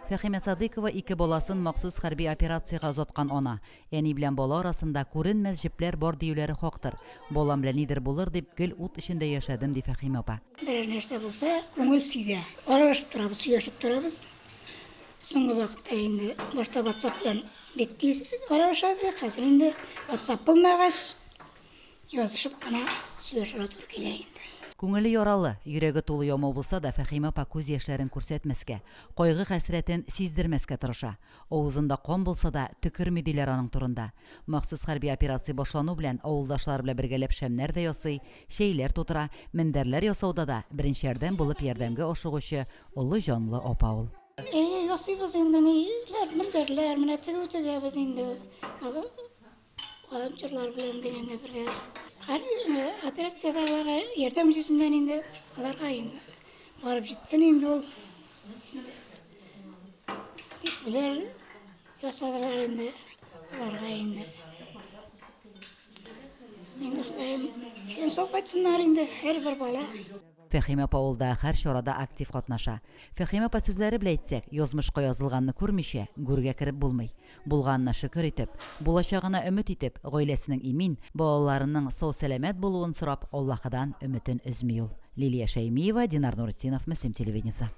Фәхимә Садыйкова ике баласын махсус хәрби операциягә озаткан ана. Әни белән бала арасында күренмәс җепләр бар диюләре хактыр. Балам белән нидер булыр дип гел ут эчендә яшәдем, ди Фәхимә апа. Берәр нәрсә булса, күңел сизә. Аралашып торабыз, сөйләшеп торабыз. Соңгы вакытта инде башта ватсап белән бик тиз аралаша идек, хәзер инде ватсап булмагач, Язышып кына сөйләшергә туры килә инде. Күңеле яралы, йөрәге тулы ямау булса да, Фәхимә апа күз яшьләрен күрсәтмәскә, кайгы-хәсрәтен сиздермәскә тырыша. Авызында кан булса да, төкерми, диләр аның турында. Махсус хәрби операция башлану белән, авылдашлары белән бергәләп шәмнәр дә ясый, чәйләр тутыра, мендәрләр ясауда да беренчеләрдән булып ярдәмгә ашыгучы олы җанлы апа ул. Әйе, ясыйбыз инде, ниләр, мендәрләр, менә тегү тегәбез инде. Волонтерлар белән дигәндә бергә һәр операциядә аларга ярдәм йөзеннән инде аларга инде барып җитсен инде ул. Инде дисбеләр ясадылар инде аларга инде. Инде Ходаем исән сау кайтсыннар инде һәрбер бала. Фәһимә апа авылда һәр чарада актив катнаша. Фәһимә апа сүзләре белән әйтсәк, язмышка язылганны күрмичә, гүргә кереп булмый. Булганына шөкер итеп, булачагына өмет итеп, гаиләсенең имин, балаларының сау-сәламәт булуын сорап, Аллаһыдан өметен өзми ул. Лилия Шәймиева, Динар Нуретдинов, Мөслим телевидениесе.